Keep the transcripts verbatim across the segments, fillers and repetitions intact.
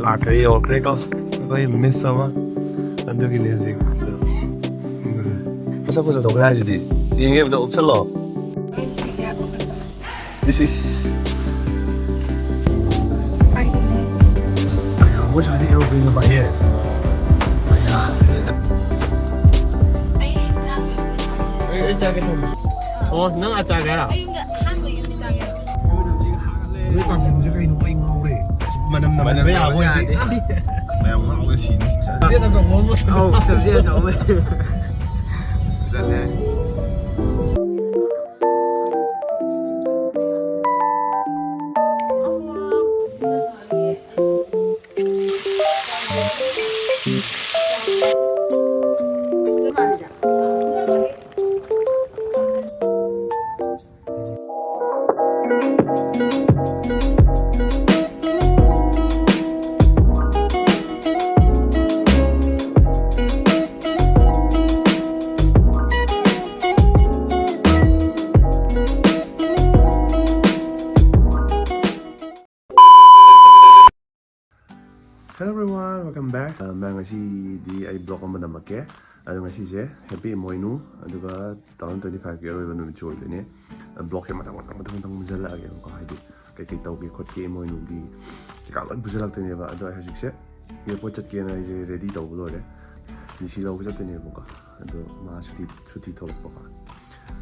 ꯂꯥꯛꯈ꯭ꯔꯦ, ꯌꯧꯔꯛꯈ꯭ꯔꯦꯀꯣ ꯑꯩꯈꯣꯏ ꯃꯤꯁ ꯑꯃ꯫ ꯑꯗꯨꯒꯤꯅꯦ ꯍꯧꯖꯤꯛ ꯃꯁꯛ ꯐꯖꯊꯣꯛꯈ꯭ꯔꯦ ꯍꯥꯏꯁꯤꯗꯤ꯫ ꯌꯦꯡꯒꯦ ꯑꯝꯇ ꯎꯞꯁꯜꯂꯣ꯫ This is ꯃꯣꯏ ꯁ꯭ꯋꯥꯏꯗ aeroplane ꯒ ꯄꯥꯏꯌꯦ꯫ ꯑꯩ, ꯑꯩ ꯆꯥꯒꯦ ꯇꯧꯕ꯫ ꯑꯣ, ꯅꯪ ꯑꯆꯥꯔ ꯍꯥꯏꯔꯣ? ꯑꯩ ꯌꯨꯝꯗ ꯑꯍꯥꯟꯕ ꯌꯨꯝꯗ ꯆꯥꯒꯦ꯫ ꯅꯣꯏ ꯄꯥꯐ꯭ꯌꯨꯝꯁꯦ ꯀꯩꯅꯣ? ꯑꯩ ꯉꯥꯎꯔꯦ꯫ ꯑꯁ, ꯃꯅꯝ ꯅꯝꯍꯟꯕ ꯌꯥꯕ ꯑꯣꯏꯗꯤ꯫ ꯌꯥꯗꯦ꯫ ꯃꯌꯥꯝ ꯉꯥꯎꯔꯦ ꯁꯤꯅꯤ꯫ ꯆꯦꯆꯦ ꯑꯆꯧꯕ ꯑꯃ꯫ ꯑꯧ, ꯆꯦꯆꯦ ꯑꯆꯧꯕ꯫ ꯐꯖꯅꯦ꯫ Hello everyone, welcome back. Uh, ꯃꯌꯥꯝ, ꯉꯁꯤꯗꯤ ꯑꯩ vlog ꯑꯃ ꯅꯝꯃꯛꯀꯦ꯫ ꯑꯗꯣ ꯉꯁꯤꯁꯦ Happy ꯏꯃꯣꯏꯅꯨ, ꯑꯗꯨꯒ two thousand twenty five ꯀꯤ ꯑꯔꯣꯏꯕ ꯅꯨꯃꯤꯠꯁꯨ ꯑꯣꯏꯗꯣꯏꯅꯦ꯫ Vlog ꯁꯦ ꯃꯊꯪ ꯃꯊꯪ ꯃꯊꯪ ꯃꯊꯪ ꯄꯨꯁꯜꯂꯛꯑꯒꯦꯕꯀꯣ, ꯍꯥꯏꯗꯤ ꯀꯩꯀꯩ ꯇꯧꯒꯦ ꯈꯣꯠꯀꯦ ꯏꯃꯣꯏꯅꯨꯒꯤ ꯀꯩꯀꯥ ꯂꯣꯏ ꯄꯨꯁꯜꯂꯛꯇꯣꯏꯅꯦꯕ꯫ ꯑꯗꯣ ꯑꯩ ꯍꯧꯖꯤꯛꯁꯦ airport ꯆꯠꯀꯦꯅ ꯑꯩꯁꯦ ready ꯇꯧꯕ ꯂꯣꯏꯔꯦ꯫ ꯅꯤꯁꯤ ꯂꯧꯕ ꯆꯠꯇꯣꯏꯅꯦꯕꯀꯣ꯫ ꯑꯗꯣ ꯃꯥ ꯁꯨꯇꯤ, ꯁꯨꯇꯤ ꯊꯣꯛꯂꯛꯄꯀꯣ꯫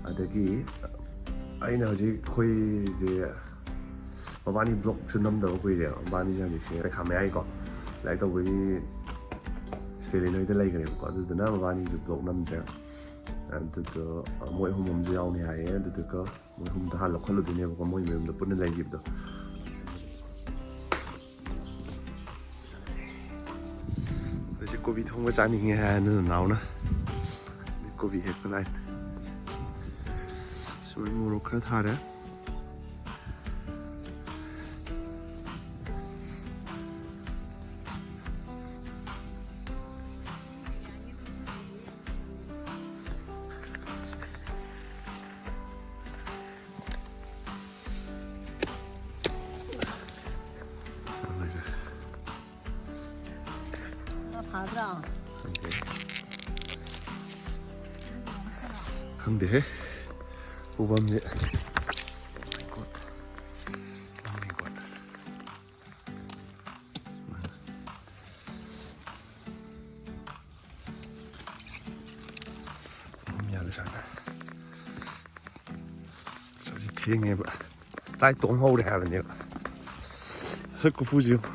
ꯑꯗꯒꯤ ꯑꯩꯅ ꯍꯧꯖꯤꯛ ꯑꯩꯈꯣꯏꯁꯦ ꯃꯕꯥꯅꯤ vlog ꯁꯨ ꯅꯝꯗꯕ ꯀꯨꯏꯔꯦꯕ꯫ ꯃꯕꯥꯅꯤꯁꯦ ꯍꯧꯖꯤꯛꯁꯦ ꯄꯩꯈꯥ ꯃꯌꯥꯏꯀꯣ, ꯂꯥꯏꯔꯤꯛ ꯇꯧꯕꯒꯤ ꯁ꯭ꯇꯦꯂꯤꯟ ꯍꯣꯏꯗ ꯂꯩꯈ꯭ꯔꯦꯕꯀꯣ꯫ ꯑꯗꯨꯗꯨꯅ ꯃꯕꯥꯅꯤꯁꯨ vlog ꯅꯝꯗ꯭ꯔꯦ꯫ ꯑꯗꯨꯗꯣ ꯃꯣꯏ ꯑꯍꯨꯝ ꯑꯃꯁꯨ ꯌꯥꯎꯅꯤ ꯍꯥꯏꯌꯦ꯫ ꯑꯗꯨꯗꯨꯒ ꯃꯣꯏ ꯑꯍꯨꯝꯗ ꯍꯥꯟꯅ ꯂꯧꯈꯠꯂꯨꯗꯣꯏꯅꯦꯕꯀꯣ, ꯃꯣꯏ ꯃꯌꯨꯝꯗ ꯄꯨꯟꯅ ꯂꯩꯈꯤꯕꯗꯣ꯫ ꯍꯧꯖꯤꯛ ꯀꯣꯕꯤ ꯊꯣꯡꯕ ꯆꯥꯅꯤꯡꯉꯦ ꯍꯥꯏ ꯅꯅꯥꯎꯅ꯫ ꯀꯣꯕꯤ ꯍꯦꯛꯄ ꯂꯥꯛꯏ꯫ ꯁꯨꯃꯥꯏꯅ ꯃꯣꯔꯣꯛ ꯈꯔ ꯊꯥꯔꯦ꯫ ꯈꯪꯗꯦꯍꯦ, ꯎꯐꯝꯁꯦ꯫ ꯎꯐꯝ ꯌꯥꯗ ꯁꯥꯅ꯫ ꯍꯧꯖꯤꯛ ꯊꯦꯡꯉꯦꯕ꯫ ꯂꯥꯏ ꯇꯣꯡ ꯍꯧꯔꯦ ꯍꯥꯏꯕꯅꯦꯕ꯫ ꯁꯛ ꯀꯨꯐꯨꯁꯤ ꯌꯦꯡꯉꯨ꯫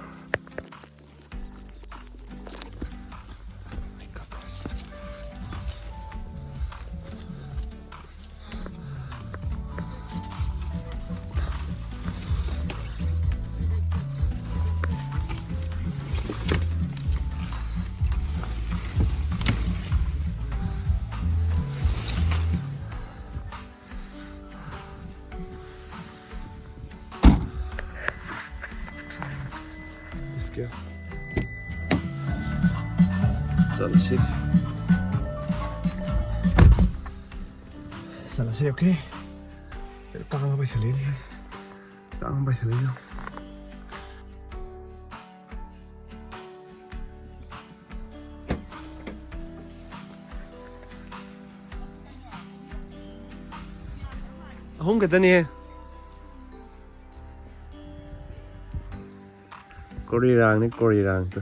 Let's go. ꯆꯠꯂꯁꯤ꯫ ꯆꯠꯂꯁꯤ, okay꯫ ꯀꯥꯡ ꯄꯥꯏꯁꯜꯂꯛꯏꯅꯦ꯫ ꯀꯥꯡ ꯄꯥꯏꯁꯜꯂꯛꯏꯅꯦ꯫ ꯑꯍꯨꯝ ꯈꯛꯇꯅꯦ꯫ ꯀꯣꯔꯤꯔꯥꯡꯅꯤ, ꯀꯣꯔꯤꯔꯥꯡꯗꯣ꯫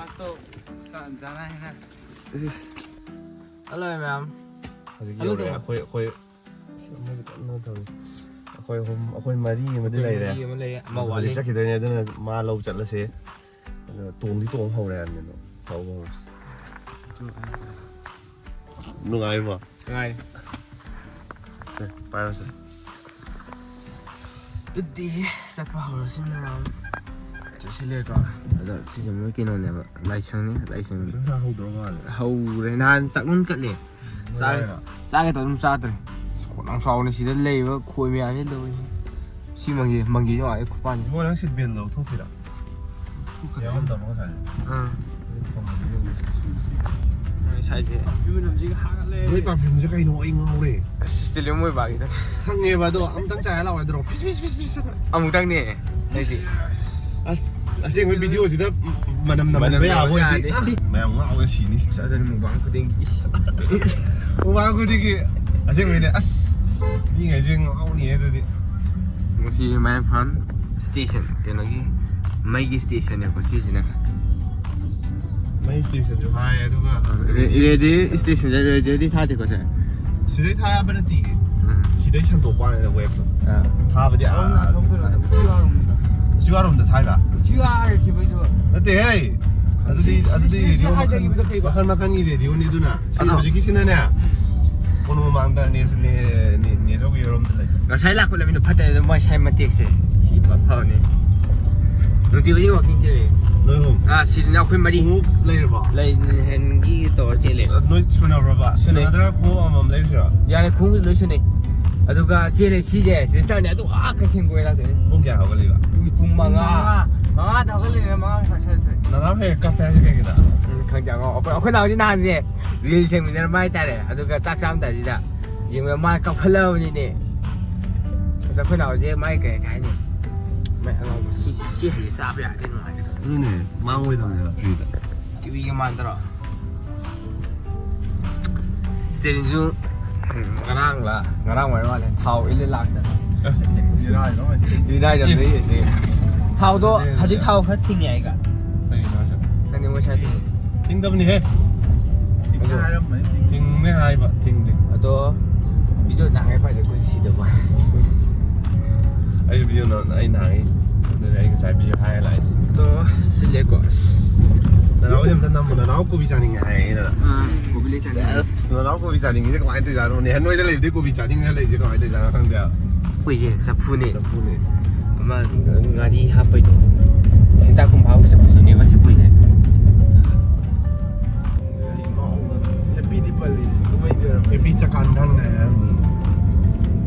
आज तो जा- जाना है ना। ꯏꯁ, ꯏꯁ꯫ ꯍꯜꯂꯣ, ꯃꯌꯥꯝ꯫ ꯍꯧꯖꯤꯛ ꯍꯜꯂꯣ, ꯌꯧꯔꯦ꯫ ꯇꯧꯕ꯫ ꯑꯩꯈꯣꯏ, ꯑꯩꯈꯣꯏ, ꯑꯁ, ꯑꯃꯁꯨ ꯀꯟꯅ ꯇꯧꯔꯤ꯫ ꯑꯩꯈꯣꯏ ꯑꯍꯨꯝ, ꯑꯩꯈꯣꯏ ꯃꯔꯤ ꯑꯃꯗꯤ ꯑꯩꯈꯣꯏ ꯂꯩꯔꯦ꯫ ꯃꯔꯤ ꯑꯃ ꯂꯩꯔꯦ, ꯑꯃ ꯑꯗꯣ ꯍꯧꯖꯤꯛ ꯋꯥꯠꯂꯤ꯫ ꯆꯠꯈꯤꯗꯣꯏꯅꯦ, ꯑꯗꯨꯅ ꯃꯥ ꯂꯧ ꯆꯠꯂꯁꯦ꯫ ꯑꯗꯣ ꯇꯣꯡꯗꯤ ꯇꯣꯡ ꯍꯧꯔꯦ ꯍꯥꯏꯕꯅꯤ, ꯑꯗꯣ ꯊꯧꯕ ꯍꯧꯔꯁꯤ꯫ ꯅꯨꯡꯉꯥꯏꯕ꯭ꯔꯣ? ꯅꯨꯡꯉꯥꯏ꯫ ꯁꯦ, ꯄꯥꯏꯔꯣꯁꯦ꯫ ꯑꯗꯨꯗꯤ ꯆꯠꯄ ꯍꯧꯔꯁꯤ ꯃꯌꯥꯝ꯫ ꯆꯠꯁꯤꯜꯂꯦꯀꯣ꯫ ꯑꯗꯣ ꯁꯤꯁꯦ ꯃꯣꯏ ꯀꯩꯅꯣꯅꯦꯕ, ꯂꯥꯏꯁꯪꯅꯦ, ꯂꯥꯏꯁꯪ꯫ ꯁꯨꯝ ꯁꯥꯍꯧꯗ꯭ꯔꯣ ꯃꯥꯜꯂꯦ꯫ ꯍꯧꯔꯦ꯫ ꯅꯍꯥꯟ ꯆꯥꯛꯂꯨꯟ ꯀꯠꯂꯦ꯫ ꯆꯥꯒꯦ, ꯃꯌꯥꯏꯔꯣ? ꯆꯥꯒꯦ ꯇꯧꯔ ꯑꯗꯨꯝ ꯆꯥꯗ꯭ꯔꯦ꯫ ꯑꯁ, ꯈꯣꯡꯅꯥꯡ ꯆꯥꯎꯅ ꯁꯤꯗ ꯂꯩꯔꯤꯕ ꯈꯣꯏ ꯃꯌꯥꯝꯁꯤ ꯇꯧꯔꯤꯁꯦ꯫ ꯁꯤ ꯃꯪꯒꯦ, ꯃꯪꯒꯦꯁꯨ ꯉꯥꯏ ꯈꯨꯄꯥꯟꯁꯦ꯫ ꯏꯕꯣ, ꯅꯪ ꯁꯤꯠ ꯕꯦꯜ ꯂꯧꯊꯣꯛꯈꯤꯔꯣ? ꯌꯥꯎꯔꯝꯗꯕ꯭ꯔꯣ ꯉꯁꯥꯏ? ꯑꯥ꯫ ꯑꯩ ꯐꯣꯟ ꯌꯦꯡꯉꯨ꯫ ꯉꯁꯥꯏꯁꯦ꯫ ꯅꯣꯏ ꯄꯥꯔꯐ꯭ꯌꯨꯝꯁꯦ ꯀꯩꯅꯣ? ꯑꯩ ꯉꯥꯎꯔꯦ꯫ ꯑꯁ, ꯁꯤꯁꯇꯦꯂꯤꯌꯝ ꯑꯣꯏꯕꯒꯤꯗ꯫ ꯈꯪꯉꯦꯕ, ꯑꯗꯣ ꯑꯝꯇꯪ ꯆꯥꯏꯔ ꯂꯥꯛꯑꯣ ꯍꯥꯏꯗ꯭ꯔꯣ? ꯄꯤꯁ, ꯄꯤꯁ, ꯄꯤꯁ, ꯄꯤꯁ꯫ ꯑꯃꯨꯛꯇꯪꯅꯦ꯫ ꯑꯩꯗꯤ꯫ ꯑꯁ, ꯑꯁꯦꯡꯕ ꯚꯤꯗꯤꯑꯣꯁꯤꯗ ꯃꯅꯝ ꯅꯝꯍꯟꯕ ꯌꯥꯕ ꯑꯣꯏꯗꯤ, ꯌꯥꯗꯦ꯫ ꯑ, ꯃꯌꯥꯝ ꯉꯥꯎꯋꯦ ꯁꯤꯅꯤ꯫ ꯑꯁ, ꯑꯗꯨꯅ ꯃꯨꯛꯕꯥꯡ ꯈꯨꯗꯤꯡꯒꯤ, ꯏꯁ꯫ ꯃꯨꯛꯕꯥꯡ ꯈꯨꯗꯤꯡꯒꯤ ꯑꯁꯦꯡꯕꯩꯅꯦ꯫ ꯑꯁ, ꯃꯤꯉꯩꯁꯦ ꯉꯥꯎꯅꯤꯌꯦ ꯑꯗꯨꯗꯤ꯫ ꯉꯁꯤ ꯃꯌꯥꯡꯐꯥꯟ ꯁ꯭ꯇꯦꯁꯟ, ꯀꯩꯅꯣꯒꯤ ꯃꯩꯒꯤ ꯁ꯭ꯇꯦꯁꯟꯅꯦꯕꯀꯣ ꯁꯤꯁꯤꯅ꯫ ꯃꯩ ꯁ꯭ꯇꯦꯁꯟꯁꯨ ꯍꯥꯏ, ꯑꯗꯨꯒ ꯔꯦ-, ꯔꯦꯗꯤꯑꯣ ꯁ꯭ꯇꯦꯁꯟꯁꯦ ꯔꯦꯗꯤꯑꯣꯗꯤ ꯊꯥꯗꯦꯀꯣ ꯁꯦ? ꯁꯤꯗꯩ ꯊꯥꯕ ꯅꯠꯇꯦ꯫ ꯎꯝ꯫ ꯁꯤꯗꯩ ꯁꯟꯗꯣꯛꯄ ꯋꯥꯅꯤꯗ ꯋꯦꯕꯇꯣ꯫ ꯑꯥ꯫ ꯊꯥꯕꯗꯤ, ꯑꯥ, ꯑꯥ, ꯁꯣꯝꯗ ꯅꯠꯇꯦ꯫ ꯎꯆꯤꯋꯥꯔꯣꯝꯗ ꯊꯥꯏꯕ? ꯎꯆꯤꯋꯥ ꯍꯥꯏꯔꯛꯈꯤꯕꯩꯗꯣ꯫ ꯅꯠꯇꯦꯍꯦ꯫ ꯑꯗꯨꯗꯤ, ꯁꯤ, ꯁꯤ, ꯑꯗꯨꯗꯤ ꯁꯤ, ꯁꯤ ꯔꯦꯗꯤꯑꯣ ꯍꯥꯏꯗꯈꯤꯕꯗꯣ ꯃꯈꯜ, ꯀꯩꯕ? ꯃꯈꯜ ꯃꯈꯜꯒꯤ ꯔꯦꯗꯤꯑꯣꯅꯤ ꯑꯗꯨꯅ꯫ ꯁꯤ ꯑꯗꯣ ꯍꯧꯖꯤꯛꯀꯤꯁꯤꯅꯅꯦ, ꯀꯣꯅꯨꯡ ꯃꯃꯥꯡꯗ ꯅꯦ-, ꯅꯦ-, ꯅꯦ-, ꯅꯦꯆꯧꯒꯤ ꯌꯣꯔꯣꯝꯗ ꯂꯩ꯫ ꯉꯁꯥꯏ ꯂꯥꯛꯄ ꯂꯝꯕꯤꯗꯣ ꯐꯠꯇꯦ, ꯑꯗꯨ ꯃꯣꯏ ꯁꯥꯏ ꯃꯇꯦꯛꯁꯦ꯫ ꯁꯤ ꯐ-, ꯐꯕꯅꯦ꯫ ꯅꯨꯡꯇꯤ ꯈꯨꯗꯤꯡ ꯋꯥꯀꯤꯡ ꯆꯦꯜꯂꯦ꯫ ꯅꯣꯏ ꯑꯍꯨꯝ? ꯑꯥ, ꯁꯤꯗꯅ ꯑꯩꯈꯣꯏ ꯃꯔꯤ꯫ ꯈꯣꯡꯎꯞ ꯂꯩꯔꯕꯣ? ꯂꯩ, ꯍꯦꯟꯒꯤ ꯇꯧꯔ ꯆꯦꯜꯂꯦ꯫ ꯑ, ꯅꯣꯏ ꯁꯨꯅꯕ꯭ꯔꯕ? ꯁꯨꯅꯩ꯫ ꯁꯨꯅꯗ꯭ꯔ ꯈꯣꯡꯎꯞ ꯑꯃꯃꯝ ꯂꯩꯔꯨꯁꯤꯔꯣ? ꯌꯥꯔꯦ, ꯈꯣꯡꯎꯞ ꯂꯣꯏ ꯁꯨꯅꯩ꯫ ꯑꯗꯨꯒ ꯆꯦꯜꯂꯦ, ꯁꯤꯁꯦ, ꯁꯤꯗ ꯆꯠꯂꯅꯤ, ꯑꯗꯨ ꯑꯥ ꯀꯩꯊꯦꯜ ꯀꯣꯏꯔ ꯂꯥꯛꯇꯣꯏꯅꯦ꯫ ꯄꯨꯡ ꯀꯌꯥ ꯍꯧꯒꯠꯂꯤꯕ? ꯄꯨꯡ, ꯄꯨꯡ ꯃꯉꯥ꯫ ꯃꯉꯥ, ꯃꯉꯥꯗ ꯍꯧꯒꯠꯂꯤꯅꯦ, ꯃꯉꯥ ꯃꯈꯥꯏ ꯁ꯭ꯋꯥꯏꯗ ꯊꯣꯛꯑꯦ꯫ ꯅꯅꯥꯎ ꯍꯦꯛ ꯀꯞꯄꯦ ꯍꯥꯏꯁꯦ ꯀꯩꯒꯤꯅꯣ? ꯎꯝ, ꯈꯪꯗꯦ, ꯑꯉꯥꯎ-, ꯑꯩꯈꯣꯏ, ꯑꯩꯈꯣꯏ ꯅꯥꯎꯗꯤ ꯅꯍꯥꯟꯁꯦ ꯔꯤꯜꯁ ꯌꯦꯡꯃꯤꯟꯅꯔꯝꯕ ꯍꯥꯏꯇꯥꯔꯦ, ꯑꯗꯨꯒ ꯆꯥꯛ ꯆꯥꯔꯝꯗꯥꯏꯁꯤꯗ ꯌꯦꯡꯕꯗ ꯃꯥ ꯀꯞꯈꯠꯂꯛꯑꯕꯅꯤꯅꯦ꯫ ꯑꯁ, ꯑꯩꯈꯣꯏ ꯅꯥꯎꯁꯦ ꯃꯥꯏ ꯀꯩ ꯍꯥꯏꯅꯤ? ꯃꯥꯏ ꯑꯉꯥꯎꯕ ꯁꯤ, ꯁꯤ ꯍꯩꯁꯦ ꯆꯥꯕ ꯌꯥꯔꯗꯤ ꯅꯨꯡꯉꯥꯏꯒꯗꯕ꯫ ꯑꯗꯨꯅꯦ, ꯃꯥꯡꯉꯣꯏꯗꯕꯅꯦꯕ ꯐ꯭ꯔꯤꯗ꯫ ꯀꯤꯋꯤꯒ ꯃꯥꯟꯗ꯭ꯔꯣ? ꯁ꯭ꯇꯦꯔꯤꯡꯁꯨ, ꯎꯝ, ꯉꯔꯥꯡꯂ, ꯉꯔꯥꯡ ꯑꯣꯏꯔ ꯃꯥꯜꯂꯦ, ꯊꯥꯎ ꯏꯜꯂ ꯂꯥꯛꯇꯅ꯫ ꯏꯔꯥꯏꯔꯣ ꯉꯁꯤ? ꯏꯔꯥꯏꯔꯝꯗꯒꯤ꯫ ꯊꯥꯎꯗꯣ ꯑꯗꯨꯅꯦ ꯍꯧꯖꯤꯛ ꯍꯧꯖꯤꯛ꯫ ꯊꯥꯎ ꯈꯔ ꯊꯤꯡꯉꯦ ꯑꯩꯒ꯫ ꯀꯩꯒꯤꯅꯣ ꯍꯥꯏꯁꯦ? ꯈꯪꯗꯦ, ꯃꯣꯏ ꯁ꯭ꯋꯥꯏꯗ ꯊꯤꯡꯉꯦ꯫ ꯊꯤꯡꯗꯕꯅꯤꯍꯦ꯫ ꯊꯤꯡꯉꯦ ꯑꯗꯣ ꯍꯥꯏꯔꯝꯕꯅꯤ꯫ ꯊꯤꯡꯉꯦ ꯍꯥꯏꯕ, ꯊꯤꯡꯗꯦ꯫ ꯑꯗꯣ ꯚꯤꯗꯤꯑꯣ ꯅꯍꯥꯟꯒꯩ ꯄꯥꯏꯗ ꯀꯨꯁꯤ ꯁꯤꯗꯕ꯫ ꯑꯩ ꯚꯤꯗꯤꯑꯣ ꯅ-, ꯑꯩ ꯅꯍꯥꯟꯒꯩ, ꯑꯗꯨꯅꯦ ꯑꯩ ꯉꯁꯥꯏ ꯚꯤꯗꯤꯑꯣ ꯍꯥꯏꯔ ꯂꯥꯛꯏꯁꯦ꯫ ꯑꯗꯣ ꯁꯤꯜꯂꯦꯀꯣ꯫ ꯑꯁ꯫ ꯅꯅꯥꯎꯁꯦ ꯑꯝꯇ ꯅꯝꯃꯣ, ꯅꯅꯥꯎ ꯀꯣꯕꯤ ꯆꯥꯅꯤꯡꯉꯦ ꯍꯥꯏꯌꯦ ꯑꯩꯅ꯫ ꯑꯥ, ꯀꯣꯕꯤ ꯂꯩ ꯆꯥꯅꯤꯡꯉꯦ꯫ ꯑꯁ, ꯅꯅꯥꯎ ꯀꯣꯕꯤ ꯆꯥꯅꯤꯡꯉꯤꯁꯦ ꯀꯃꯥꯏꯅ ꯇꯧꯔꯤꯖꯥꯠꯅꯣꯅꯦ? ꯅꯣꯏꯗ ꯂꯩꯕꯗꯤ ꯀꯣꯕꯤ ꯆꯥꯅꯤꯡꯉ ꯂꯩꯁꯦ ꯀꯃꯥꯏꯅ ꯇꯧꯔꯤꯖꯥꯠꯅꯣ ꯈꯪꯗꯦ ꯍꯥꯏꯕ꯫ ꯑꯩꯈꯣꯏꯁꯦ ꯆꯐꯨꯅꯦ꯫ ꯆꯐꯨꯅꯦ꯫ ꯑꯃ ꯉꯥꯔꯤ ꯍꯥꯞꯄꯩꯗꯣ꯫ ꯍꯦꯟꯇꯥꯛꯀꯨꯝꯕ ꯍꯥꯞꯄ ꯆꯐꯨꯗꯨꯅꯦꯕ ꯆꯐꯨꯁꯦ꯫ ꯍꯦꯄꯤꯗꯤ ꯄꯜꯂꯤ, ꯀꯨꯝꯍꯩꯗꯤ ꯑꯣꯏꯔꯝꯃꯣꯏ꯫ ꯍꯦꯄꯤ ꯆꯀꯥꯟ ꯊꯥꯅꯤꯡꯉꯥꯏ ꯍꯥꯏꯔꯝꯕꯅꯤ꯫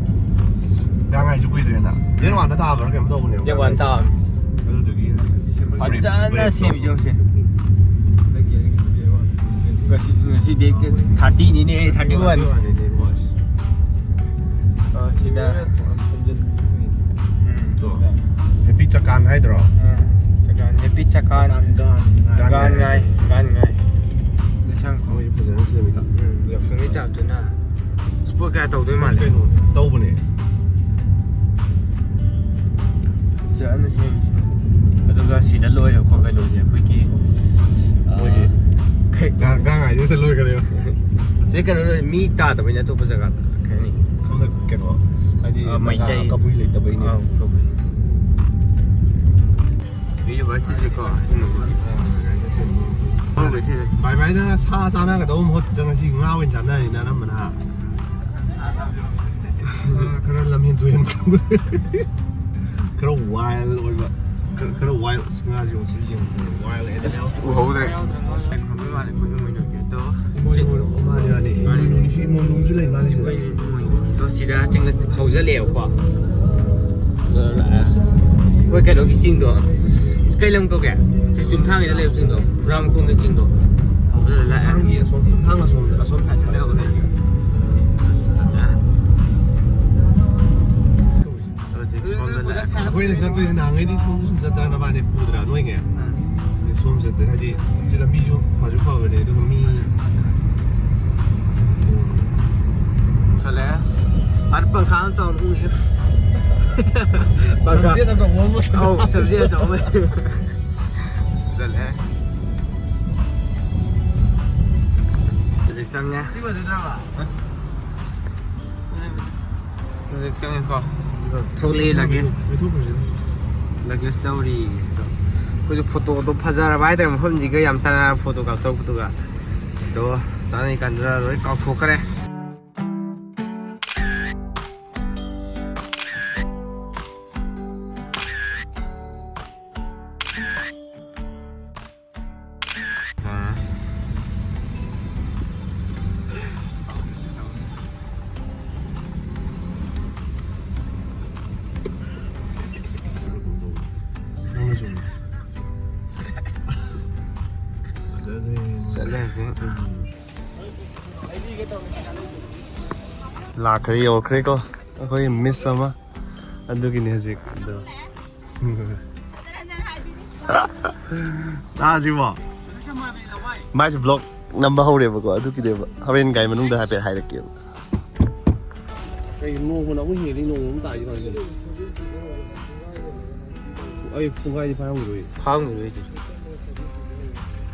ꯒꯥꯡ ꯉꯥꯏꯁꯨ ꯀꯨꯏꯗ꯭ꯔꯦꯅ꯫ ꯗꯦꯠ ꯋꯥꯟꯗ ꯇꯥꯕ꯭ꯔꯥ ꯀꯩꯅꯣꯝ ꯇꯧꯕꯅꯦꯕ꯫ ꯗꯦꯠ ꯋꯥꯟ ꯇꯥꯕꯅꯤ꯫ ꯑꯗꯨꯗꯨꯒꯤ ꯐꯖꯅ ꯕ꯭ꯔꯦꯛ, ꯁꯦꯝꯕꯤꯌꯣ ꯁꯦ꯫ ꯉꯁꯤ, ꯉꯁꯤ ꯗꯦꯠ ꯊꯥꯔꯇꯤꯅꯤꯅꯦ, ꯊꯥꯔꯇꯤ ꯋꯥꯟ꯫ ꯊꯥꯔꯇꯤ ꯋꯥꯟꯅꯤꯅꯦ, ꯕꯣꯁ꯫ ꯑ, ꯁꯤꯗ꯫ ꯎꯝ, ꯇꯣ꯫ ꯁꯤꯗ꯫ ꯍꯦꯄꯤ ꯆꯀꯥꯟ ꯍꯥꯏꯗ꯭ꯔꯣ? ꯑ, ꯆꯀꯥꯟ꯫ ꯅꯨꯄꯤ ꯆꯀꯥꯟ꯫ ꯒꯥꯟ ꯉꯥꯏ꯫ ꯒꯥꯟ ꯉꯥꯏ꯫ ꯒꯥꯟ ꯉꯥꯏ꯫ ꯂꯤꯁꯪ꯫ ꯃꯣꯏꯁꯨ ꯐꯖꯅ ꯁꯦꯝꯃꯤꯗ꯫ ꯎꯝ, ꯌꯥꯎꯁꯪꯒꯤ ꯇꯥꯏꯞꯇꯨꯅ꯫ ꯏꯁꯄꯣꯔꯠ ꯀꯌꯥ ꯇꯧꯗꯣꯏ ꯃꯥꯜꯂꯦ꯫ ꯀꯩꯅꯣ ꯇꯧꯕꯅꯦ꯫ ꯐꯖꯅ ꯁꯦꯝꯃꯤ꯫ ꯑꯗꯨꯒ ꯁꯤꯗ ꯂꯣꯏꯔꯦ ꯈꯣꯠꯂꯦ ꯂꯣꯏꯁꯦ ꯑꯩꯈꯣꯏꯒꯤ, ꯑ, ꯃꯣꯏꯒꯤ ꯀꯩ-, ꯒꯥꯟ-, ꯒꯥꯟ ꯉꯥꯏꯗ ꯆꯠꯂꯣꯏ ꯀꯩꯅꯣ꯫ ꯁꯤꯗ ꯀꯩꯅꯣ ꯂꯣꯏ ꯃꯤ ꯇꯥꯗꯕꯅꯤꯅ ꯑꯇꯣꯞꯄ ꯖꯒꯥꯗ꯫ ꯀꯩ ꯍꯥꯏꯅꯤ? ꯁꯣꯝꯗ ꯀꯩꯅꯣ ꯍꯥꯏꯗꯤ ꯑ, ꯃꯩꯇꯩ꯫ ꯀꯕꯨꯏ ꯂꯩꯇꯕꯩꯅꯦ꯫ ꯑꯥ, ꯀꯕꯨꯏ꯫ University ꯀꯣ꯫ ꯕꯥꯏ ꯕꯥꯏꯗ ꯁꯥ ꯆꯥꯅꯒꯗꯧꯕ ꯃꯍꯨꯠꯇ ꯉꯁꯤ ꯉꯥ ꯑꯣꯏꯅ ꯆꯥꯅꯔꯤꯅ ꯑꯅꯝꯕꯅ꯫ ꯁꯥ ꯈꯔ ꯂꯝꯍꯦꯟ ꯇꯨꯍꯦꯟ ꯈꯔ wild ꯑꯣꯏꯕ, ꯈꯔ, ꯈꯔ wild꯫ ꯑꯁ, ꯉꯥꯁꯦ ꯌꯦꯡꯉꯨ, ꯁꯤ ꯌꯦꯡꯉꯨ, wild animals꯫ ꯎꯍꯧꯗ꯭ꯔꯦ꯫ ꯑꯩꯈꯣꯏ ꯃꯥꯜꯂꯦ, ꯑꯩꯈꯣꯏ ꯏꯃꯣꯏꯅꯨꯒꯤ ꯑꯗꯣ ꯃꯣꯏ ꯆꯤꯡ-, ꯃꯣꯏ ꯃꯥꯅꯦ, ꯃꯥꯅꯦ꯫ ꯃꯥꯅꯦ꯫ ꯏꯃꯣꯏꯅꯨꯅꯤ, ꯁꯤ ꯏꯃꯣꯏꯅꯨ ꯑꯃꯁꯨ ꯂꯩ ꯃꯥꯜꯂꯦ ꯁꯤꯗ꯫ ꯑꯩꯈꯣꯏ ꯏꯃꯣꯏꯅꯨ꯫ ꯑꯗꯣ ꯁꯤꯗ ꯆꯤꯡꯗ ꯍꯧꯖꯤꯜꯂꯛꯑꯦꯕꯀꯣ꯫ ꯑꯗꯨꯗ ꯂꯥꯛꯑꯦ꯫ ꯑꯩꯈꯣꯏ ꯀꯩꯅꯣꯒꯤ ꯆꯤꯡꯗꯣ꯫ ꯀꯩ ꯂꯝ ꯀꯧꯒꯦ? ꯁꯤ ꯆꯨꯝꯊꯥꯡꯒꯤꯗ ꯂꯩꯕ ꯆꯤꯡꯗꯣ꯫ ꯐꯨꯔꯥ ꯃꯈꯣꯡꯒꯤ ꯆꯤꯡꯗꯣ꯫ ꯍꯧꯖꯤꯜꯂ ꯂꯥꯛꯑꯦ꯫ ꯆꯨꯝꯊꯥꯡꯒꯤ ꯑꯁꯣꯝ, ꯆꯨꯝꯊꯥꯡ ꯑꯁꯣꯝꯗ꯫ ꯑꯁꯣꯝ side ꯇ ꯂꯩꯍꯧꯕꯅꯦ꯫ ꯍꯧꯖꯤꯛ ꯁꯣꯝꯗ ꯂꯥꯛꯑꯦ꯫ ꯑꯩꯈꯣꯏꯅ ꯆꯠꯇꯣꯏꯁꯦ ꯅꯍꯥꯟꯈꯩꯗꯤ ꯁꯣꯝꯗ ꯁꯨꯝ ꯆꯠꯇ꯭ꯔꯥ ꯅꯕꯥꯅꯤ ꯄꯨꯗ꯭ꯔꯥ ꯅꯣꯏꯒꯤ? ꯎꯝ꯫ ꯁꯣꯝ ꯆꯠꯇꯦ, ꯍꯥꯏꯗꯤ ꯁꯤ ꯂꯝꯕꯤꯁꯨ ꯐꯁꯨ ꯐꯕꯅꯦ, ꯑꯗꯨꯒ ꯃꯤ ꯆꯠꯂꯦ꯫ ꯑꯥ, ꯄꯪꯈꯥ ꯑꯃ ꯆꯥꯎꯅ ꯎꯏꯌꯦ꯫ ꯄꯪꯈꯥ꯫ ꯁꯝꯖꯦꯠ ꯑꯆꯧꯕ ꯑꯃ꯫ ꯑꯧ, ꯁꯝꯖꯦꯠ ꯑꯆꯧꯕ ꯑꯃ꯫ ꯆꯠꯂꯦ꯫ ꯍꯧꯖꯤꯛ ꯆꯪꯉꯦ꯫ ꯁꯤ ꯐꯖꯗ꯭ꯔꯕ? ꯍꯧꯖꯤꯛ ꯆꯪꯉꯦꯀꯣ꯫ ꯑꯗꯣ ꯊꯣꯛꯂꯛꯑꯦ luggage꯫ ꯂꯣꯏꯊꯣꯛꯈ꯭ꯔꯁꯦ꯫ Luggage ꯂꯧꯔꯤ꯫ ꯑꯗꯣ ꯑꯩꯈꯣꯏꯁꯨ photo ꯗꯣ ꯐꯖꯔꯕ ꯍꯥꯏꯇꯥꯔꯦ, ꯃꯐꯝꯁꯤꯒ ꯌꯥꯝ ꯆꯥꯟꯅꯔꯕ photo ꯀꯥꯞꯊꯣꯔꯛꯄꯗꯨꯒ꯫ ꯑꯗꯣ ꯆꯥꯅꯩ ꯀꯥꯟꯗꯨꯗ ꯂꯣꯏ ꯀꯥꯎꯊꯣꯛꯈ꯭ꯔꯦ꯫ ꯆꯠꯂꯦ ꯍꯧꯖꯤꯛ꯫ ꯂꯥꯛꯈ꯭ꯔꯦ, ꯌꯧꯈ꯭ꯔꯦꯀꯣ ꯑꯩꯈꯣꯏ miss ꯑꯃ꯫ ꯑꯗꯨꯒꯤꯅꯤ ꯍꯧꯖꯤꯛ ꯑꯗꯣ꯫ ꯍꯟꯖꯟ ꯍꯟꯖꯟ ꯍꯥꯏꯕꯤꯅꯤ꯫ ꯇꯥꯗ꯭ꯔꯤꯕꯣ? ꯃꯥꯏꯁꯨ ꯕ꯭ꯂꯣꯛ ꯅꯝꯕ ꯍꯧꯔꯦꯕꯀꯣ, ꯑꯗꯨꯒꯤꯅꯦꯕ꯫ ꯍꯣꯔꯦꯟ ꯒꯥꯔꯤ ꯃꯅꯨꯡꯗ ꯍꯥꯏꯐꯦꯠ ꯍꯥꯏꯔꯛꯀꯦꯕ꯫ ꯀꯩ ꯅꯣꯡꯃꯅ ꯑꯃꯨꯛ ꯍꯦꯜꯂꯤ, ꯅꯣꯡꯃ ꯑꯃꯨꯛ ꯇꯥꯏꯁꯤ ꯀꯃꯥꯏꯅ ꯇꯧꯔꯤꯅꯣ? ꯑꯩ ꯄꯨꯡꯈꯥꯏꯗꯤ ꯐꯥꯔꯝꯈꯤꯔꯣꯏ꯫ ꯐꯥꯔꯝꯈꯤꯔꯣꯏ ꯑꯗꯨꯗꯤ꯫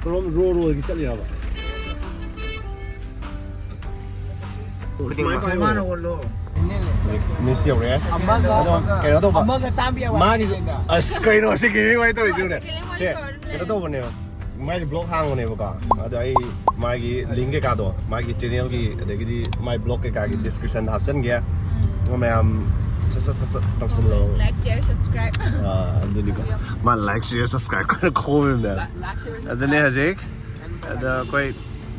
ꯀꯔꯣꯝ ꯔꯣ ꯔꯣꯒꯤ ꯆꯠꯂꯤꯔꯕ? ꯈꯨꯗꯤꯡꯃꯛ꯫ ꯁꯨꯃꯥꯏꯅ ꯄꯥꯏꯌꯣ꯫ ꯃꯥꯅ ꯑꯣꯜꯂꯣ꯫ ꯃꯤꯁ ꯌꯧꯔꯦ꯫ ꯑꯃꯒ, ꯑꯗꯣ ꯀꯩꯅꯣ ꯇꯧꯕ꯫ ꯑꯃꯒ ꯆꯥꯝꯕ ꯌꯥꯕ ꯃꯥꯒꯤ ꯑꯁꯤꯗꯩꯗ꯫ ꯑꯁ, ꯀꯩꯅꯣ ꯁꯤ ꯀꯩꯅꯣ ꯀꯃꯥꯏꯅ ꯇꯧꯔꯤꯁꯤꯅꯦ? ꯁꯦ, ꯀꯩꯅꯣ ꯇꯧꯕꯅꯦꯕ꯫ ꯃꯥꯏꯗꯤ ꯕ꯭ꯂꯣꯛ ꯍꯥꯡꯕꯅꯦꯕꯀꯣ꯫ ꯑꯗꯣ ꯑꯩ ꯃꯥꯒꯤ ꯂꯤꯡ ꯀꯩꯀꯥꯗꯣ, ꯃꯥꯒꯤ ꯆꯦꯅꯦꯜꯒꯤ, ꯑꯗꯒꯤꯗꯤ ꯃꯥꯏ ꯕ꯭ꯂꯣꯛ ꯀꯩꯀꯥꯒꯤ ꯗꯤꯁꯀ꯭ꯔꯤꯞꯁꯟꯗ ꯍꯥꯞꯆꯤꯟꯒꯦ꯫ ꯑꯗꯨꯒ ꯃꯌꯥꯝ ꯁꯠ ꯁꯠ ꯁꯠ ꯁꯠ ꯇꯧꯁꯜꯂꯣ꯫ Like, share, subscribe꯫ ꯑꯥ, ꯑꯗꯨꯅꯤꯀꯣ꯫ ꯃꯥ like, share, subscribe ꯈꯔ ꯈꯣꯝꯃꯤꯕꯅꯦ꯫ Like, share, subscribe꯫ ꯑꯗꯨꯅꯦ ꯍꯧꯖꯤꯛ꯫ ꯑꯗ ꯑꯩꯈꯣꯏ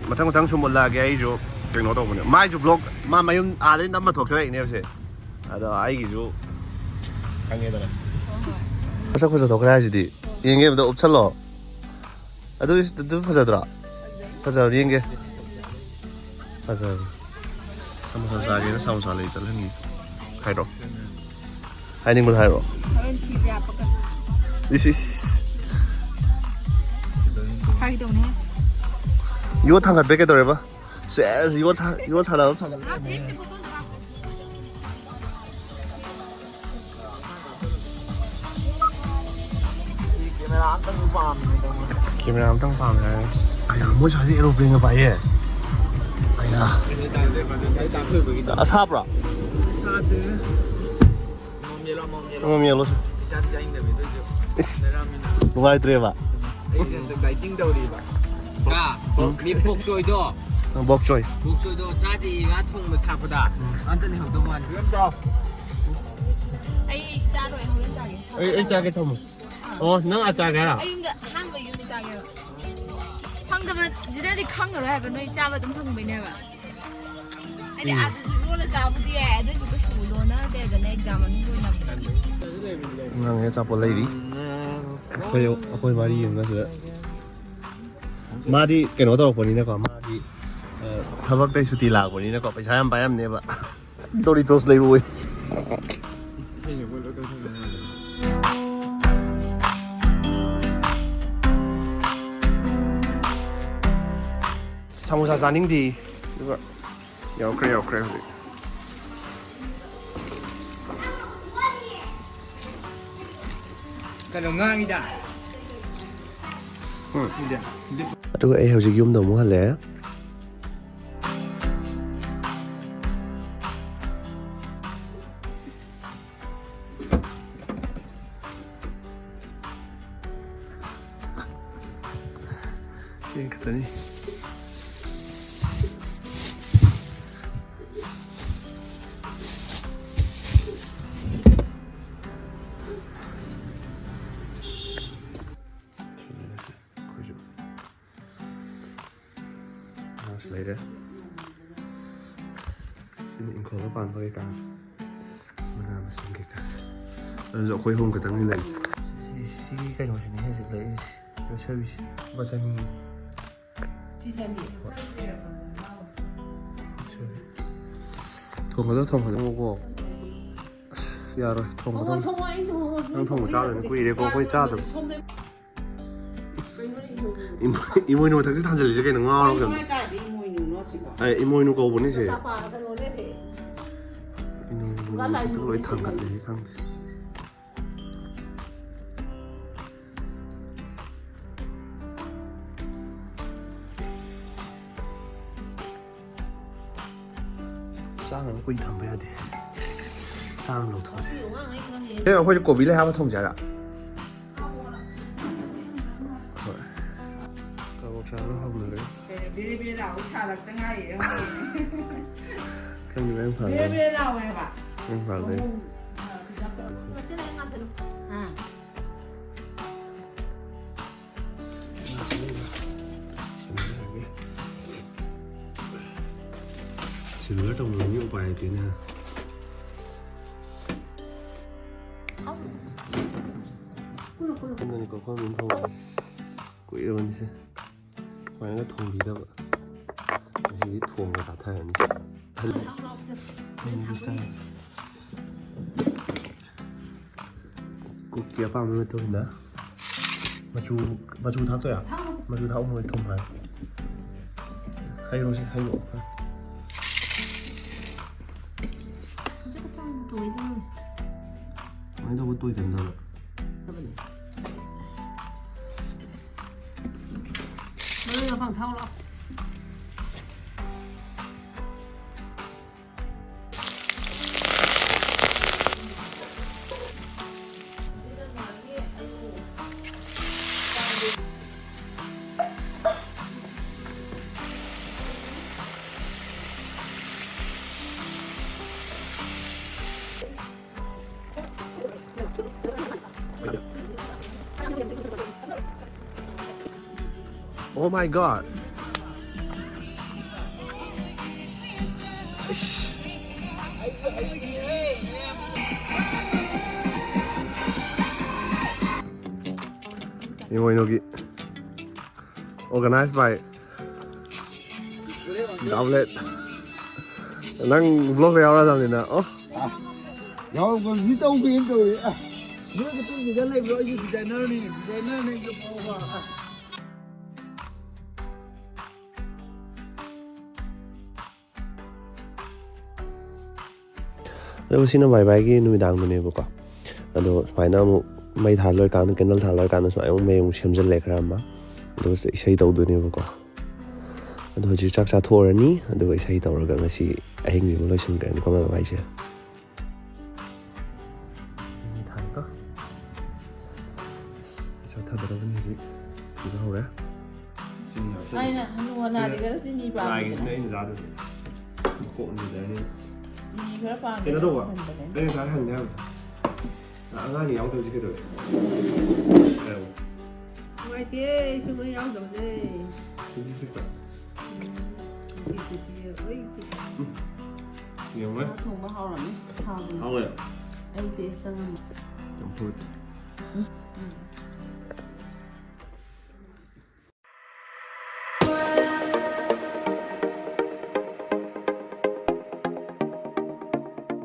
ꯃꯊꯪ ꯃꯊꯪ ꯁꯨꯝ ꯎꯠꯂꯛꯑꯒꯦ꯫ ꯑꯩꯁꯨ ꯀꯩꯅꯣ ꯇꯧꯕꯅꯦ꯫ ꯃꯥꯏꯁꯨ ꯕ꯭ꯂꯣꯛ ꯃꯥ ꯃꯌꯨꯝ ꯑꯥꯗꯩ ꯅꯝꯃ ꯊꯣꯛꯆꯔꯛꯏꯅꯦꯕꯁꯦ꯫ ꯑꯗꯣ ꯑꯩꯒꯤꯁꯨ ꯈꯪꯉꯦꯗꯅ꯫ ꯍꯣꯏ, ꯍꯣꯏ꯫ ꯃꯁꯛ ꯐꯖꯊꯣꯛꯈ꯭ꯔꯦ ꯍꯥꯏꯁꯤꯗꯤ꯫ ꯌꯦꯡꯒꯦ ꯑꯝꯇ ꯎꯞꯁꯜꯂꯣ꯫ ꯑꯗꯨ, ꯑꯗꯨ ꯐꯖꯗ꯭ꯔꯣ? ꯐꯖꯕ꯭ꯔꯥ ꯌꯦꯡꯒꯦ꯫ ꯐꯖꯕꯅꯤ꯫ ꯁꯃꯣꯁꯥ ꯆꯥꯒꯦꯅ ꯁꯃꯣꯁꯥ ꯂꯩ ꯆꯠꯍꯟꯒꯦ꯫ ꯍꯥꯏꯔꯣ꯫ ꯍꯥꯏꯅꯤꯡꯕꯗꯣ ꯍꯥꯏꯔꯣ꯫ ꯍꯣꯔꯦꯟ ꯊꯤꯕ ꯌꯥꯄꯒ꯫ ꯏꯁ, ꯏꯁ꯫ ꯐꯥꯒꯤ ꯇꯧꯅꯦ꯫ ꯌꯣꯠ ꯊꯥꯡꯒꯠꯄꯩ ꯀꯩꯗꯧꯔꯦꯕ? ꯁꯦꯁ, ꯌꯣꯠ ꯊꯥ-, ꯌꯣꯠ ꯊꯥꯅꯕ ꯊꯥꯡꯒꯠꯂꯦ꯫ ꯀꯦꯃꯦꯔꯥ ꯑꯝꯇꯪ ꯄꯥꯝꯃꯦ꯫ ꯀꯦꯃꯦꯔꯥ ꯑꯝꯇꯪ ꯄꯥꯝꯃꯦ ꯍꯥꯏꯔꯦ꯫ ꯑꯌꯥ, ꯃꯣꯏ ꯁ꯭ꯋꯥꯏꯁꯦ ꯑꯦꯔꯣꯄ꯭ꯂꯦꯟꯒ ꯄꯥꯏꯌꯦ꯫ ꯑꯌꯥ꯫ ꯑꯁꯥꯕ꯭ꯔꯣ? ꯁꯥꯗꯦ꯫ Mom yellow, mom yellow. Mom ꯌꯦꯜꯂꯣꯁꯦ꯫ ꯏꯆꯥꯗꯤ ꯆꯥꯅꯤꯡꯗꯕꯅꯤ, ꯑꯗꯨꯏꯁꯨ ꯏꯁ, ꯂꯩꯔꯛꯑꯃꯤꯅ꯫ ꯅꯨꯡꯉꯥꯏꯇ꯭ꯔꯦꯕ꯫ ꯑꯩꯁꯦ ꯍꯟꯗꯛ ꯗꯥꯏꯇꯤꯡ ꯇꯧꯔꯤꯕ꯫ ꯀꯥ, ꯎꯝ꯫ ꯃꯤ ꯄꯣꯛ ꯆꯣꯏꯗꯣ꯫ ꯕꯣꯛ ꯆꯣꯏ꯫ ꯄꯣꯛ ꯆꯣꯏꯗꯣ ꯆꯥꯗꯦ, ꯉꯥ ꯊꯣꯡꯕ ꯊꯥꯛꯄꯗ꯫ ꯎꯝ꯫ ꯑꯝꯇ ꯂꯩꯍꯧꯗꯧ ꯃꯥꯜꯂꯦ꯫ ꯑꯩ ꯆꯥꯔꯣꯏ, ꯍꯣꯔꯦꯟ ꯆꯥꯒꯦ꯫ ꯑꯩ, ꯑꯩ ꯆꯥꯒꯦ ꯊꯝꯃꯣ꯫ ꯑꯣ, ꯅꯪ ꯑꯥ ꯆꯥꯒꯦ ꯍꯥꯏꯔꯣ? ꯑꯩ ꯌꯨꯝꯗ ꯑꯍꯥꯟꯕ ꯌꯨꯝꯗ ꯆꯥꯒꯦꯕ꯫ ꯐꯪꯗꯕꯁꯤꯗꯗꯤ ꯈꯪꯉꯔꯣꯏ ꯍꯥꯏꯕ, ꯅꯣꯏ ꯆꯥꯕ ꯑꯗꯨꯝ ꯐꯪꯕꯩꯅꯦꯕ꯫ ꯑꯩꯗꯤ ꯎꯝ꯫ ꯑꯥꯗꯁꯨ ꯂꯣꯜꯂ ꯆꯥꯕꯗꯤ ꯌꯥꯏ, ꯑꯗꯨꯏꯁꯨ ꯀꯩꯁꯨ ꯂꯣꯟꯅꯗꯦꯗꯅ ꯑꯦꯛꯖꯥꯝ ꯃꯅꯨꯡ ꯑꯣꯏꯅ꯫ ꯑꯉꯥꯡꯉꯩ ꯑꯆꯥꯄꯣꯠ ꯂꯩꯔꯤ꯫ ꯑꯩꯈꯣꯏ, ꯑꯩꯈꯣꯏ ꯃꯔꯤ ꯑꯃꯅ ꯁꯤꯗ꯫ ꯃꯥꯗꯤ ꯀꯩꯅꯣ ꯇꯧꯔꯛꯄꯅꯤꯅꯀꯣ, ꯃꯥꯗꯤ, ꯑ, ꯊꯕꯛꯇꯩ ꯁꯨꯇꯤ ꯂꯥꯛꯄꯅꯤꯅꯀꯣ, ꯄꯩꯁꯥ ꯌꯥꯝ ꯄꯥꯏꯔꯝꯅꯦꯕ꯫ ꯗꯣꯔꯤꯇꯣꯁ ꯂꯩꯔꯛꯑꯣꯏ꯫ ꯏꯁꯩꯅ ꯃꯣꯏ ꯂꯣꯏ ꯀꯛꯊꯠꯈ꯭ꯔ ꯃꯥꯜꯂꯦ꯫ ꯁꯃꯣꯁꯥ ꯆꯥꯅꯤꯡꯗꯦ꯫ ꯑꯗꯨꯒ ꯌꯧꯔꯛꯈ꯭ꯔꯦ, ꯌꯧꯔꯛꯈ꯭ꯔꯦ ꯍꯧꯖꯤꯛ꯫ ꯀꯩꯅꯣ ꯉꯥꯡꯉꯤꯗ꯫ ꯎꯝ꯫ ꯁꯤꯗ꯫ ꯑꯗꯨꯒ ꯑꯩ ꯍꯧꯖꯤꯛ ꯌꯨꯝꯗ ꯑꯃꯨꯛ ꯍꯜꯂꯛꯑꯦ꯫ ꯁꯤ ꯈꯛꯇꯅꯤ꯫ ꯑꯩꯈꯣꯏꯁꯨ ꯉꯥꯁꯨ ꯂꯩꯔꯦ꯫ ꯁꯤꯅ ꯏꯪꯈꯣꯜꯗ ꯄꯥꯟꯕ ꯀꯩꯀꯥ, ꯃꯅꯥ ꯃꯁꯤꯡ ꯀꯩꯀꯥ꯫ ꯑꯗꯨꯁꯨ ꯑꯩꯈꯣꯏ ꯑꯍꯨꯝ ꯈꯛꯇꯪꯅꯤ ꯂꯩ꯫ ꯁꯤ, ꯁꯤꯒꯤ ꯀꯩꯅꯣꯁꯤꯅꯤ ꯍꯧꯖꯤꯛ ꯂꯩꯔꯤꯁꯦ, ꯌꯣꯠꯁꯕꯤꯁꯦ꯫ ꯂꯨꯄꯥ ꯆꯅꯤ꯫ ꯁꯤ ꯆꯅꯤ꯫ ꯊꯣꯡꯒꯗꯕ, ꯊꯣꯡꯒꯗꯕꯀꯣ꯫ ꯑꯁ, ꯌꯥꯔꯣꯏ, ꯊꯣꯡꯒꯗꯕ꯫ ꯊꯣꯡꯉꯣ, ꯊꯣꯡꯉꯣ, ꯑꯩ ꯊꯣꯡꯉꯣ꯫ ꯅꯪ ꯊꯣꯡꯕ ꯆꯥꯗꯕ ꯀꯨꯏꯔꯦꯀꯣ, ꯑꯩꯈꯣꯏ ꯆꯥꯗꯕ꯫ ꯁꯣꯝꯗ ꯏꯃꯣꯏꯅꯨ ꯃꯊꯛꯇ ꯊꯥꯟꯖꯜꯂꯤꯁꯦ ꯀꯩꯅꯣ, ꯉꯥꯎꯔꯕ ꯀꯩꯅꯣ? ꯀꯥꯏꯗꯩ ꯏꯃꯣꯏꯅꯨꯅꯣ ꯁꯤꯕꯣ? ꯑꯦ, ꯏꯃꯣꯏꯅꯨ ꯀꯧꯕꯅꯤ ꯁꯦ꯫ ꯆꯥꯄꯥ ꯀꯩꯅꯣꯅꯦ ꯁꯦ꯫ ꯏꯃꯣꯏꯅꯨ ꯃꯊꯛꯇ ꯂꯣꯏ ꯊꯥꯡꯒꯠꯂꯦ, ꯈꯪꯗꯦ꯫ ꯆꯥꯅꯕ ꯀꯨꯏꯅ ꯊꯝꯕ ꯌꯥꯗꯦ꯫ ꯆꯥꯅꯕ ꯂꯧꯊꯣꯛꯑꯁꯤ꯫ ꯑꯦ, ꯑꯩꯈꯣꯏꯁꯦ ꯀꯣꯕꯤ ꯂꯩ ꯍꯥꯞꯄ ꯊꯣꯡꯁꯦ ꯍꯥꯏꯔ? ꯍꯣꯏ꯫ ꯀꯥꯕꯣꯛ ꯆꯥꯕ ꯍꯧꯅꯔꯦ꯫ ꯕꯦꯔꯦ ꯕꯦꯔꯦ ꯂꯥꯎꯕ ꯁꯥꯔꯛꯇ ꯉꯥꯏꯔꯤꯌꯦ ꯍꯧꯖꯤꯛ꯫ ꯈꯪꯗꯦ, ꯃꯌꯥꯝ ꯐꯥꯔꯦ꯫ ꯕꯦꯔꯦ ꯕꯦꯔꯦ ꯂꯥꯎꯋꯦ ꯍꯥꯏꯕ꯫ ꯃꯌꯥꯝ ꯐꯥꯔꯦ꯫ ꯃꯆꯤꯟ ꯍꯦꯛ ꯉꯥꯟꯁꯤꯜꯂꯨ꯫ ꯑꯥ꯫ ꯁꯤꯜꯚꯔ ꯇꯧꯅꯕꯅꯤ, ꯎꯄꯥꯏ ꯂꯩꯇꯦꯅꯦ꯫ ꯀꯨꯏꯔꯕꯅꯤꯁꯦ꯫ ꯁꯨꯃꯥꯏꯅꯒ ꯊꯣꯡꯕꯤꯗꯕ꯫ ꯉꯁꯤꯗꯤ ꯊꯣꯡꯉ ꯆꯥꯊꯔꯅꯤ꯫ ꯀꯨꯛꯀꯤ ꯑꯄꯥꯝꯕ ꯃꯇꯨꯡ ꯏꯟꯅ ꯃꯆꯨ, ꯃꯆꯨ ꯊꯥꯛꯇꯣꯏꯔꯥ? ꯊꯥꯛꯑꯣ꯫ ꯃꯆꯨ ꯊꯥꯛꯑꯣ, ꯃꯣꯏ ꯊꯨꯝ ꯍꯥꯏ꯫ ꯍꯩꯔꯣꯁꯦ, ꯍꯩꯔꯣ ꯈꯔ꯫ ꯀꯃꯥꯏꯅ ꯇꯧꯕ ꯇꯣꯏꯒꯟꯗꯕ? ꯃꯔꯣꯏ ꯃꯄꯥꯡ ꯊꯥꯎ ꯂꯥꯎ꯫ Oh my God. ꯏꯁ꯫ ꯏꯃꯣꯏꯅꯨꯒꯤ organized by ꯗꯥꯎꯂꯦꯠ꯫ ꯅꯪ vlog ꯌꯥꯎꯔꯗꯕꯅꯤꯅ꯫ ꯑꯣ꯫ ꯌꯥꯎꯔꯛꯄꯁꯤ ꯇꯧꯒꯦꯅ ꯇꯧꯔꯤ꯫ ꯑ, ꯅꯣꯏ ꯃꯇꯨꯡꯁꯤꯗ ꯂꯩꯕ꯭ꯔꯣ? ꯑꯩꯁꯨ designerꯅꯤ, designerꯅꯦ ꯑꯩꯁꯨ ꯐꯥꯎꯕ꯫ ꯑ꯫ ꯑꯗꯨꯒ ꯁꯤꯅ ꯕꯥꯏ ꯕꯥꯏꯒꯤ ꯅꯨꯃꯤꯗꯥꯡꯗꯨꯅꯦꯕꯀꯣ꯫ ꯑꯗꯣ ꯁꯨꯃꯥꯏꯅ ꯑꯃꯨꯛ ꯃꯩ ꯊꯥꯜ ꯂꯣꯏꯔꯀꯥꯟꯗ, candle ꯊꯥꯜ ꯂꯣꯏꯔꯀꯥꯟꯗ ꯁꯨꯃꯥꯏꯅ ꯑꯃꯨꯛ ꯃꯩ ꯑꯃꯨꯛ ꯁꯦꯝꯖꯤꯜꯂꯦ ꯈꯔ ꯑꯃ꯫ ꯑꯗꯨꯒ ꯏꯁꯩ ꯇꯧꯗꯣꯏꯅꯦꯕꯀꯣ꯫ ꯑꯗꯣ ꯍꯧꯖꯤꯛ ꯆꯥꯛ ꯆꯥꯊꯣꯛꯑꯔꯅꯤ, ꯑꯗꯨꯒ ꯏꯁꯩ ꯇꯧꯔꯒ ꯉꯁꯤ ꯑꯍꯤꯡꯁꯤꯃ ꯂꯣꯏꯁꯤꯟꯈ꯭ꯔꯅꯤꯀꯣ ꯃꯥꯏ ꯕꯥꯏꯁꯦ꯫ ꯃꯩ ꯊꯥꯜꯂꯦꯀꯣ꯫ ꯄꯩꯁꯥ ꯊꯥꯗꯔꯕꯅꯤ ꯍꯧꯖꯤꯛ꯫ ꯊꯤꯕ ꯍꯧꯔꯦ꯫ ꯆꯤꯅꯤ ꯍꯥꯞꯆꯜꯂꯦ꯫ ꯑꯩꯅ ꯍꯅꯨ ꯍꯅꯥꯗꯤ ꯈꯔ ꯆꯤꯅꯤ ꯄꯥꯝꯃꯤꯗꯅ꯫ ꯂꯥꯏꯒꯤꯁꯤꯅ ꯑꯩꯅ ꯆꯥꯗꯣꯏꯁꯦ꯫ ꯃꯀꯣꯛ ꯅꯤꯗꯔꯅꯤ꯫ ꯆꯤꯅꯤ ꯈꯔ ꯄꯥꯝꯃꯦ꯫ ꯀꯩꯅꯣ ꯇꯧꯕ꯫ ꯍꯟꯕꯅꯦ꯫ ꯑꯩꯅ ꯉꯁꯥꯏ ꯍꯪꯒꯦ ꯍꯥꯏꯕꯗꯣ꯫ ꯑꯉꯥꯡꯒꯤ ꯌꯥꯎꯗꯕꯁꯦ ꯀꯩꯗꯧꯋꯦ? ꯍꯥꯏꯔꯛꯑꯣ꯫ ꯅꯨꯡꯉꯥꯏꯇꯦ, ꯑꯩꯁꯨ ꯃꯩ ꯌꯥꯎꯗꯕꯁꯦ꯫ ꯇ꯭ꯋꯦꯟꯇꯤ ꯁꯤꯛꯁꯇ꯫ ꯎꯝ, ꯇ꯭ꯋꯦꯟꯇꯤ ꯁꯤꯛꯁꯁꯦ ꯂꯣꯏ ꯆꯤꯛ-꯫ ꯎꯝ꯫ ꯌꯦꯡꯉꯨꯅꯦ꯫ ꯊꯣꯡꯕ ꯍꯥꯎꯔꯝꯃꯤ꯫ ꯍꯥꯎꯕꯅꯤ꯫ ꯍꯥꯎꯋꯦ꯫ ꯑꯩ taste ꯇ ꯉꯝꯃꯦ꯫ ꯆꯝꯐꯨꯠ꯫